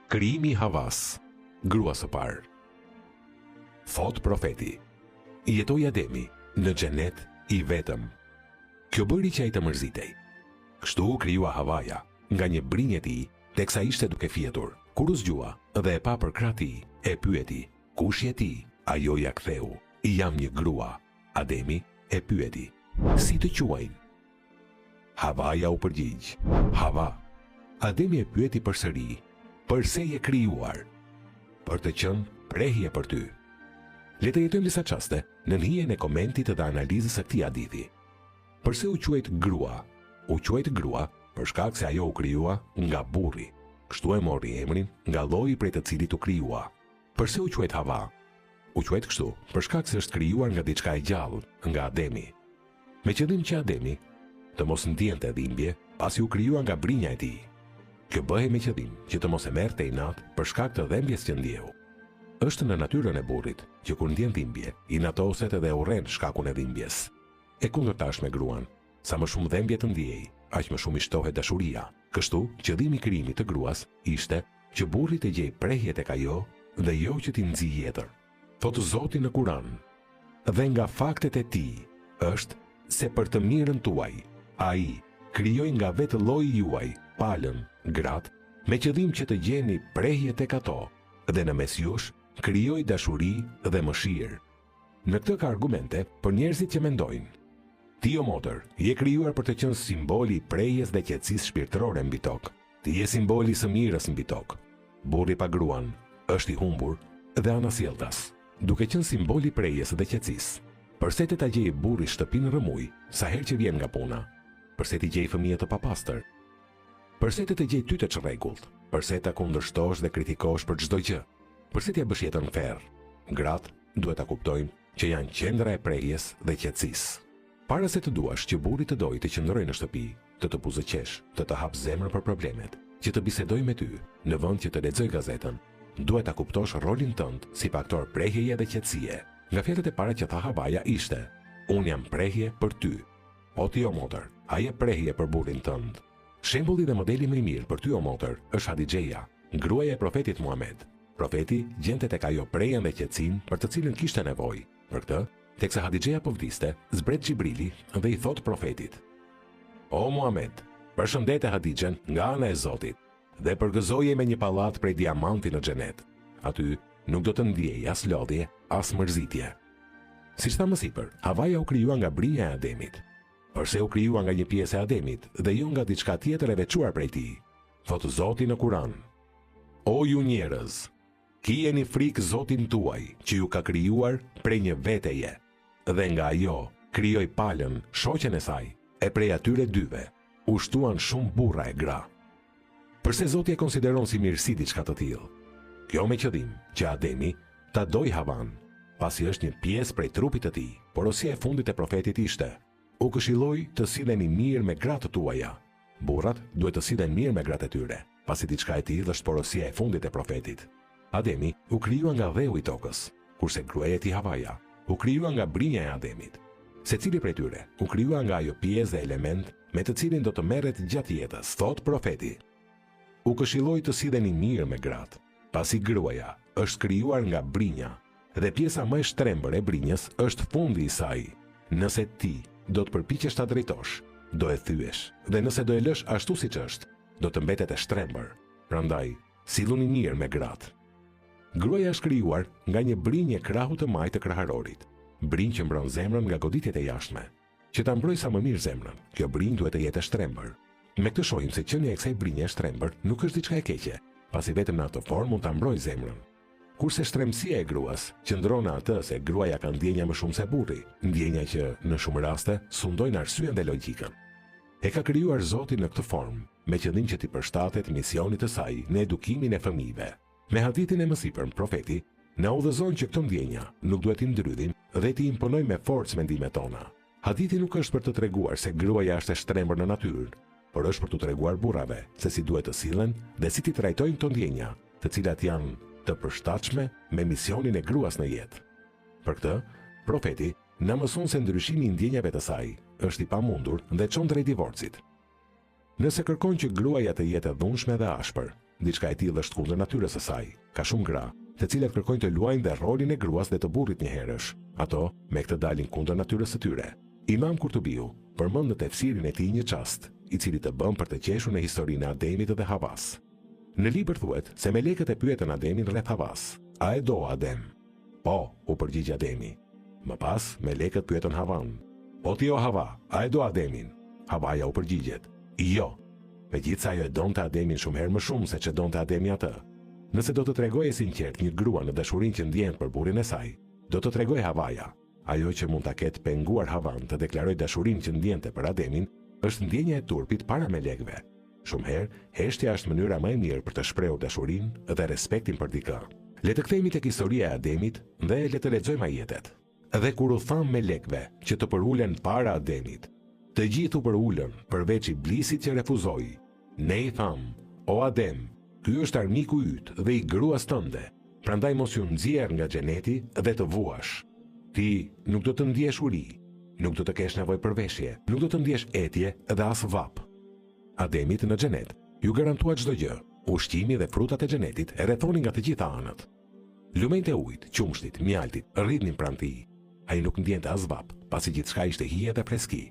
Krijimi i Havasë, gruas së parë. Thotë profeti, jetoi Ademi në xhenet i vetëm. Kjo bëri që ai të mërzitej. Kështu u krijua Havaja nga një brinjë e tij teksa ishte duke fjetur. Kur u zgjua dhe e pa përkrah tij, e pyeti, Kush je ti? Ajo ia ktheu, Jam një grua. Ademi e pyeti, Si të quajnë? Havaja u përgjigj, Hava. Ademi e pyeti përsëri, Përse je krijuar? Për të qenë prehje për ty. Le të jetojmë disa çaste nën hijen e komentit dhe analizës së këtij hadithi. Përse u quajt grua? U quajt grua për shkak se ajo u krijua nga burri. Kështu e mori emrin nga lloji prej të cilit u krijua. Përse u quajt Hava? U quajt kështu për shkak se është krijuar nga diçka e gjallë, nga Ademi. Me qëllim që Ademi të mos ndiente dhimbje pasi u krijua nga brinja e tij. Kjo bëhej me qëllim që të mos e merrte inat për shkak të dhembjes që ndjeu. Është në natyrën e burrit që kur ndjen dhimbje, inatoset edhe e urren shkakun e dhimbjes. E kundërta është me gruan, sa më shumë dhembje të ndiejë, aq më shumë i shtohet dashuria. Kështu, qëllimi i krijimit të gruas ishte që burri të gjejë prehje tek ajo dhe jo që t'i nxijë jetën. Thotë Zoti në Kuran, Dhe nga faktet e Tij është se për të mirën tuaj, Ai krijoi nga vetë lloji juaj palën, gratë, me qëllim që të gjeni prehje tek ato dhe në mes jush krijoi dashuri dhe mëshirë. Në këtë ka argumente për njerëzit që mendojnë. Ti o motër, je krijuar për të qenë simboli i prehjes dhe qetësisë shpirtërore mbi tokë. Ti je simboli i së mirës mbi tokë. Burri pa gruan është i humbur dhe anasjelltas. Duke qenë simbol i prehjes dhe qetësisë. Përse të ta gjejë burri shtëpinë rrëmujë sa herë që vjen nga puna? Përse t'i gjejë fëmijët të papastër? Përse të të gjejë ty të çrregullt? Përse ta kundërshtosh dhe kritikosh për çdo gjë? Përse t'ia bësh jetën ferr? Gratë duhet ta kuptojnë që janë qendra e prehjes dhe qetësisë. Para se të duash që burri të dojë të qëndrojë në shtëpi, të të buzëqeshë, të të hapë zemrën për problemet, që të bisedojë me ty, në vend që të lexojë gazetën, duhet ta kuptosh rolin tënd si faktor prehjeje dhe qetësie. Nga fjalët e para që tha Havaja ishte, Unë jam prehje për ty. Po ti o motër, a je prehje për burrin tënd? Shembulli dhe modeli më i mirë për ty o motër është Hadixheja, gruaja e profetit Muhamed. Profeti gjente tek ajo prehjen dhe qetësinë për të cilën kishte nevojë. Për këtë, teksa Hadixheja po vdiste, zbret Xhibrili dhe i thotë profetit, O Muhamed, përshëndete Hadixhen nga ana e Zotit dhe përgëzoje me një pallat prej diamanti në xhenet. Aty nuk do të ndiejë as lodhje, as mërzitje. Siç thamë më sipër, Havaja u krijua nga brinja e Ademit. Përse u krijua nga një pjesë e Ademit dhe jo nga diçka tjetër e veçuar prej tij? Thotë Zoti në Kur'an, O ju njerëz, Kijeni frikë Zotin tuaj që ju ka krijuar prej një veteje dhe nga ajo krijoi palën, shoqen e saj, e prej atyre dyve u shtuan shumë burra e gra. Përse Zoti e konsideron si mirësi diçka të tillë? Kjo me qëllim që Ademi ta dojë Havanë, pasi është një pjesë prej trupit të tij. Porosia e fundit e profetit ishte, U këshilloj të silleni mirë me gratë tuaja. Burrat duhet të sillen mirë me gratë e tyre, pasi diçka e tillë është porosia e fundit e Profetit. Ademi u krijua nga dheu i tokës, kurse gruaja e tij Havaja u krijua nga brinja e Ademit. Secili prej tyre u krijua nga ajo pjesë dhe element me të cilin do të merret gjatë jetës, thotë Profeti. U këshilloj të silleni mirë me gratë, pasi gruaja është krijuar nga brinja dhe pjesa më e shtrembër e brinjës është fundi i saj. Nëse ti do të përpiqesh ta drejtosh, do e thyesh dhe nëse do e lësh ashtu siç është, do të mbetet e shtrembër. Prandaj, silluni mirë me gratë. Gruaja është krijuar nga një brinjë e krahut të majtë të kraharorit, brinjë që mbron zemrën nga goditjet e jashtme. Që ta mbrojë sa më mirë zemrën, kjo brinjë duhet të jetë e shtrembër. Me këtë shohim se qenia e kësaj brinje e shtrembër nuk është diçka e keqe, pasi vetëm në atë formë mund ta mbrojë zemrën. Kurse shtrembësia e gruas qëndron në atë se gruaja ka ndjenja më shumë se burri, ndjenja që, në shumë raste, sundojnë arsyen dhe logjikën. E ka krijuar Zoti në këtë formë, me qëllim që t'i përshtatet misionit të saj në edukimin e fëmijëve. Me hadithin e mësipërm, Profeti na udhëzon që këto ndjenja nuk duhet t'i ndrydhim dhe t'i imponojmë me forcë mendimet tona. Hadithi nuk është për të treguar se gruaja është e shtrembër në natyrë, por është për t'u treguar burrave se si duhet të sillen dhe si t'i trajtojnë këto ndjenja, të cilat janë të përshtatshme me misionin e gruas në jetë. Për këtë, Profeti na mëson se ndryshimi i ndjenjave të saj është i pamundur dhe çon drejt divorcit. Nëse kërkon që gruaja të jetë e dhunshme dhe ashpër, Diçka e tillë është kundër natyrës së saj. Ka shumë gra, të cilat kërkojnë të luajnë dhe rolin e gruas dhe të burrit njëherësh. Ato, me këtë dalin kundër natyrës së tyre. Imam Kurtubiu përmend në tefsirin e tij një çast, i cili të bën për të qeshur në historinë e Ademit dhe Havasë. Në libër thuhet se melekët e pyetën Ademin rreth Havasë, A e do o Adem? Po, u përgjigj Ademi. Më pas, melekët pyetën Havanë, Po ti o Hava, a e do Ademin? Havaja u përgjigjet, Jo! Megjithëse ajo e donte Ademin shumë herë më shumë se ç'e donte Ademi atë. Nëse do të tregohej e sinqertë një grua në dashurinë që ndjen për burrin e saj, do të tregohej Havaja. Ajo që mund ta ketë penguar Havanë të deklarojë dashurinë që ndjente për Ademin, është ndjenja e turpit para melekëve. Shumë herë, heshtja është mënyra më e mirë për të shprehur dashurinë dhe respektin për dikë. Le të kthehemi tek historia e Ademit dhe le të lexojmë ajetet. Dhe kur u thamë melekëve që të përulen para Ademit, të gjithë u përulën, përveç Iblisit që refuzoi. Ne i thamë, O Adem, ky është armiku yt dhe i gruas tënde, prandaj mos ju nxjerr nga Xheneti dhe të vuash. Ti nuk do të ndjesh uri, nuk do të kesh nevojë për veshje, nuk do të ndjesh etje dhe as vapë. Ademit në Xhenet iu garantua çdo gjë, ushqimi dhe frutat e Xhenetit e rrethonin nga të gjitha anët. Lumenjtë e ujit, qumështit, mjaltit, rridhnin pranë tij. Ai nuk ndjente as vapë, pasi gjithçka ishte hije dhe freski.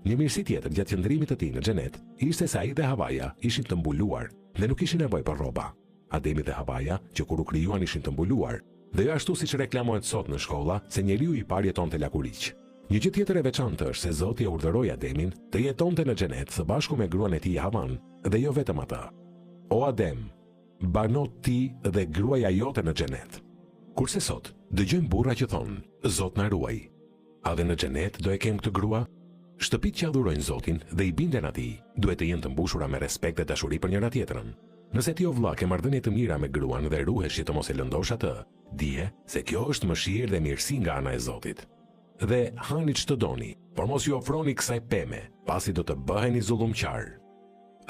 Një mirësi tjetër gjatë qëndrimit të tij në Xhenet ishte se ai dhe Havaja ishin të mbuluar dhe nuk kishin nevojë për rroba. Ademi dhe Havaja, që kur u krijuan ishin të mbuluar, dhe jo ashtu siç reklamohet sot në shkolla se njeriu i parë jetonte lakuriq. Një gjë tjetër e veçantë është se Zoti e urdhëroi Ademin të jetonte në Xhenet së bashku me gruan e tij Havanë dhe jo vetëm atë. O Adem! Bano ti dhe gruaja jote në xhenet. Kurse sot, dëgjojmë burra që thonë, Zot na ruaj. A dhe në xhenet do e kem këtë grua? Shtëpitë që adhurojnë Zotin dhe i binden Atij, duhet të jenë të mbushura me respekt dhe dashuri për njëra-tjetrën. Nëse ti o vëlla ke marrëdhënie të mira me gruan dhe ruhesh që të mos e lëndosh atë, dije se kjo është mëshirë dhe mirësi nga ana e Zotit. Dhe hani ç'të doni, por mos iu afroni kësaj peme, pasi do të bëheni zullumqarë.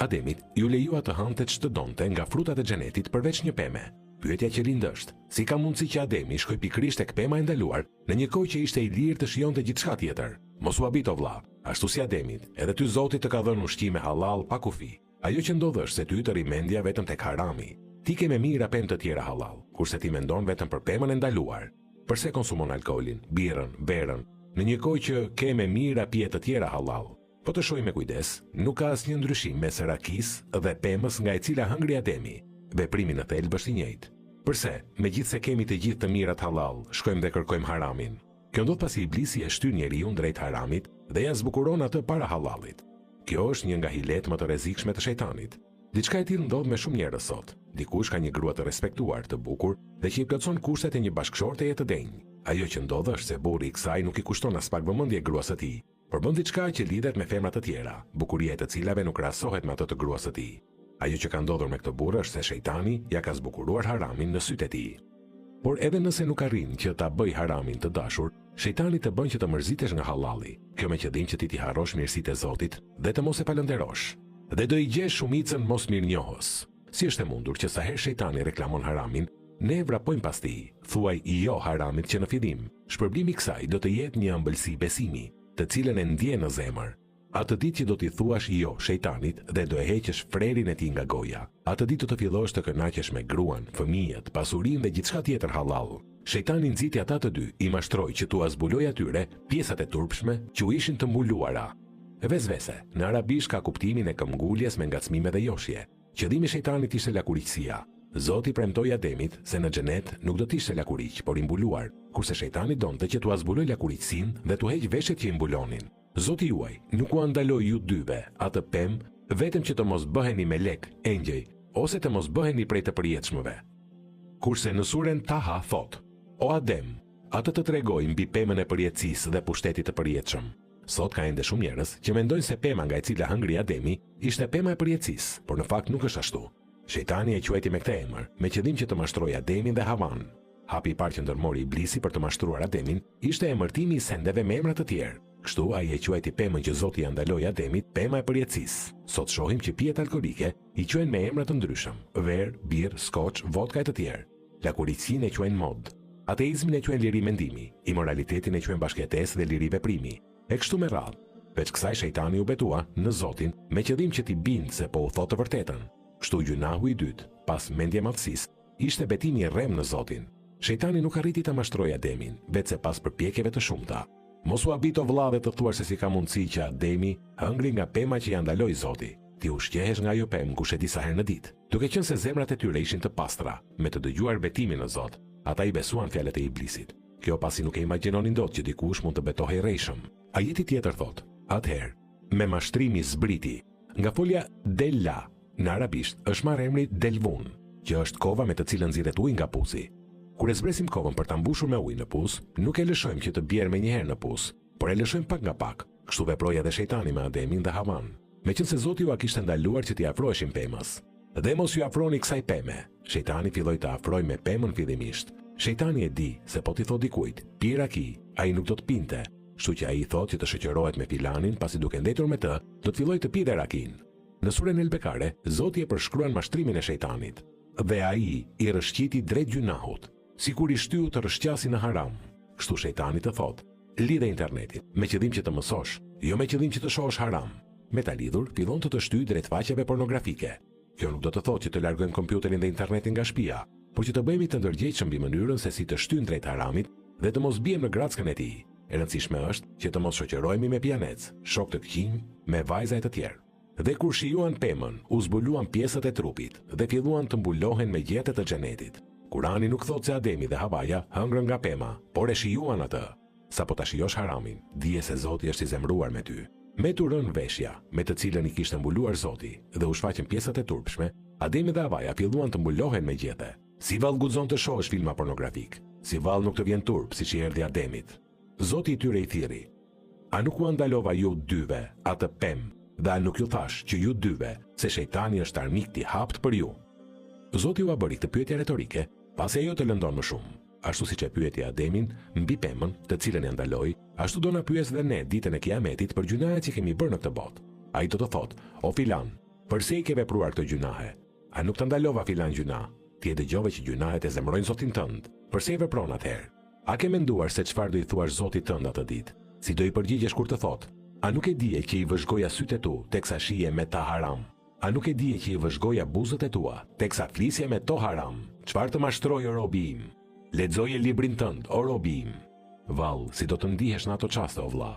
Ademit iu lejua të hante ç'të donte nga frutat e xhenetit përveç një peme. Pyetja që lind është, si ka mundësi që Ademi shkoi pikërisht tek pema e ndaluar në një kohë që ishte i lirë të shijonte gjithçka tjetër? Mos u habit o vlla, ashtu si Ademit, edhe ty Zoti të ka dhënë ushqime hallall pa kufi. Ajo që ndodh është se ty të rri mendja vetëm tek harami. Ti ke me mijëra pemë të tjera hallall, kurse ti mendon vetëm për pemën e ndaluar. Përse konsumon alkoolin, birrën, verën, në një kohë që ke me mijëra pije të tjera hallall? Po të shohim me kujdes, nuk ka asnjë ndryshim mes rakisë dhe pemës nga e cila hëngri Ademi. Veprimi në thelb është i njëjtë. Përse, megjithëse kemi të gjithë të mirat hallall, shkojmë dhe kërkojmë haramin? Kjo ndodh pasi Iblisi e shtyn njeriun drejt haramit dhe ia zbukuron atë para hallallit. Kjo është një nga hiletë më të rrezikshme të shejtanit. Diçka e tillë ndodh me shumë njerëz sot. Dikush ka një grua të respektuar, të bukur dhe që i plotëson kushtet e një bashkëshorteje të denjë. Ajo që ndodh është se burri i kësaj nuk i kushton aspak vëmendje gruas së tij, Por bën diçka që lidhet me femra të tjera, bukuria e të cilave nuk krahasohet me atë të gruas së tij. Ajo që ka ndodhur me këtë burrë është se shejtani ia ka zbukuruar haramin në sytë e tij. Por edhe nëse nuk arrin që ta bëjë haramin të dashur, shejtani të bën që të mërzitesh nga hallalli, kjo me qëllim që ti t'i harrosh mirësitë e Zotit dhe të mos e falënderosh. Dhe do i gjesh shumicën mosmirënjohës. Si është e mundur që sa herë shejtani reklamon haramin, ne vrapojmë pas tij, thuaj jo haramit që në fillim. Shpërblimi i kësaj do të jetë një ëmbëlsi besimi, të cilën e ndjen në zemër. Atë ditë që do t'i thuash jo shejtanit dhe do e heqësh frerin e tij nga goja, atë ditë do të fillosh të kënaqesh me gruan, fëmijët, pasurinë dhe gjithçka tjetër hallall. Shejtani nxiti ata të dy, i mashtroi që t'ua zbulojë atyre pjesët e turpshme që u ishin të mbuluara. Vesvese, në arabisht ka kuptimin e këmbguljes me ngacmime dhe joshje. Qëllimi i shejtanit ishte lakuriqësia. Zoti i premtoi Ademit se në xhenet nuk do të ishte lakuriq, por i mbuluar, kurse shejtani donte që t'ua zbulojë lakuriqësinë dhe t'u heqë veshjet që i mbulonin. Zoti juaj nuk ua ndaloi ju dyve atë pemë vetëm që të mos bëheni melekë, engjëj, ose të mos bëheni prej të përjetshmëve. Kurse në suren Taha thotë, O Adem, a të të tregoj mbi pemën e përjetësisë dhe pushtetit të përjetshëm? Sot ka ende shumë njerëz që mendojnë se pema nga e cila hëngri Ademi ishte pema e përjetësisë, por në fakt nuk është ashtu. Shejtani e quajti me këtë emër, me qëllim që të mashtrojë Ademin dhe Havanë. Hapi i parë që ndërmori Iblisi për të mashtruar Ademin ishte emërtimi i sendeve me emra të tjerë. Kështu ai e quajti pemën që Zoti ia ndaloi Ademit pema e përjetësisë. Sot shohim që pijet alkoolike i quajnë me emra të ndryshëm, verë, birrë, skoç, vodka e të tjerë. Lakuriqësinë e quajnë modë. Ateizmin e quajnë liri mendimi, imoralitetin e quajnë bashkëjetesë dhe liri veprimi. E kështu me radhë. Veç kësaj shejtani u betua në Zotin me qëllim që t'i bindë se po u thotë të vërtetën. Kështu gjynahu i dytë. pas mendjemadhësisë, ishte betimi i rremë në Zotin. Shejtani nuk arriti ta mashtrojë Ademin, veçse pas përpjekjeve të shumta. Mos u habit o vëlla dhe të thuash se si ka mundësi që Ademi hëngri nga pema që ia ndaloi Zoti. Ti ushqehesh nga ajo pemë kushedi sa herë në ditë. Duke qenë se zemrat e tyre ishin të pastra, me të dëgjuar betimin në Zot, ata i besuan fjalët e Iblisit. Kjo pasi nuk e imagjinonin dot që dikush mund të betohej rrejshëm. Ajeti tjetër thotë, Atëherë, me mashtrim i zbriti. Nga folja della, në arabisht është marrë emri delvun, që është kova me të cilën nxirret uji nga pusi. Kur e zbresim kovën për ta mbushur me ujë në pus, nuk e lëshojmë që të bjerë menjëherë në pus, por e lëshojmë pak nga pak. Kështu veproi edhe shejtani me Ademin dhe Havanë. Meqenëse Zoti ua kishte ndaluar që t'i afroheshin pemës. Dhe mos iu afroni kësaj peme. Shejtani filloi të afrojë me pemën fillimisht. Shejtani e di se po t'i thotë dikujt, pi raki, ai nuk do të pinte. Kështu që ai i thotë që të shoqërohet me filanin pasi duke ndejtur me të, do të fillojë të pijë dhe rakinë. Në suren El Bekare, Zoti e përshkruan mashtrimin e shejtanit. Dhe ai i rrëshqiti drejt gjynahut, sikur i shtyu të rrëshqasin në haram. Kështu shejtani të thotë, Lidhe internetin, me qëllim që të mësosh, jo me qëllim që të shohësh haram. Me ta lidhur, fillon të të shtyjë drejt faqeve pornografike. Kjo nuk do të thotë që të largojmë kompjuterin dhe internetin nga shpia, por që të bëhemi të ndërgjegjshëm mbi mënyrën se si të shtyn drejt haramit dhe të mos biem në grackën e tij. E rëndësishme është që të mos shoqërohemi me pijanecë, shokë të këqinj, me vajza e të tjerë. Dhe kur shijuan pemën, u zbuluan pjesët e trupit dhe filluan të mbulohen me gjethe të xhenetit. Kurani nuk thotë se Ademi dhe Havaja hëngrën nga pema, por e shijuan atë. Sapo ta shijosh haramin, dije se Zoti është i zemëruar me ty. Me t'u rënë veshja, me të cilën i kishte mbuluar Zoti, dhe u shfaqën pjesët e turpshme, Ademi dhe Havaja filluan të mbulohen me gjethe. Si vallë guxon të shohësh filma pornografikë? Si vallë nuk të vjen turp, siç i erdhi Ademit? Zoti i tyre i thirri, A nuk ua ndalova ju dyve atë pemë dhe a nuk ju thashë që ju dyve se shejtani është armik i haptë për ju? Zoti ua bëri këtë pyetje retorike, pasi ajo të lëndon më shumë. Ashtu siç e pyeti Ademin mbi pemën, të cilën ia ndaloi, ashtu do na pyesë dhe ne ditën e Kiametit për gjynahet që kemi bërë në këtë botë. Ai do të thotë, O filan, përse i ke vepruar këto gjynahe? A nuk ta ndalova filan gjynah? Ti e dëgjove që gjynahet e zemërojnë Zotin tënd, përse i vepron atëherë? A ke menduar se çfarë do i thuash Zotit tënd atë ditë? Si do i përgjigjesh kur të thotë, A nuk e dije që i vëzhgoja sytë e tu teksa shihje me ta haram? A nuk e dije që i vëzhgoja buzët e tua teksa flisje me to haram? Çfarë të mashtroi o robi im? Lexoje librin tënd, o robi im! Vallë, si do të ndihesh në ato çaste, o vëlla?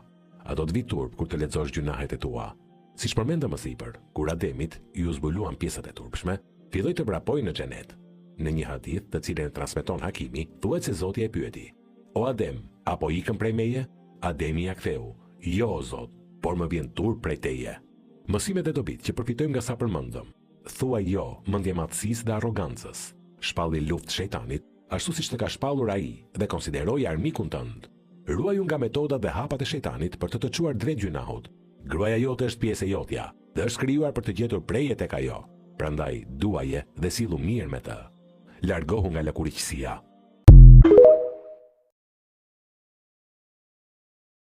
A do të vijë turp kur të lexosh gjynahet e tua? Siç përmendëm më sipër, kur Ademit iu zbuluan pjesët e turpshme, filloi të vrapojë në xhenet. Në një hadith, të cilin e transmeton Hakimi, thuhet se Zoti e pyeti, O Adem, a po ikën prej meje? Ademi ia ktheu, Jo, o Zot, por më vjen turp prej teje. Mësimet dhe dobitë që përfitojmë nga sa përmendëm. Thuaj jo mendjemadhësisë dhe arrogancës. Shpalli luftë shejtanit, ashtu siç të ka shpallur ai dhe konsideroje armikun tënd. Ruaju nga metodat dhe hapat e shejtanit për të të çuar drejt gjynahut. Gruaja jote është pjesë e jotja dhe është krijuar për të gjetur prehje tek ajo, prandaj duaje dhe sillu mirë me të. Largohu nga lakuriqësia.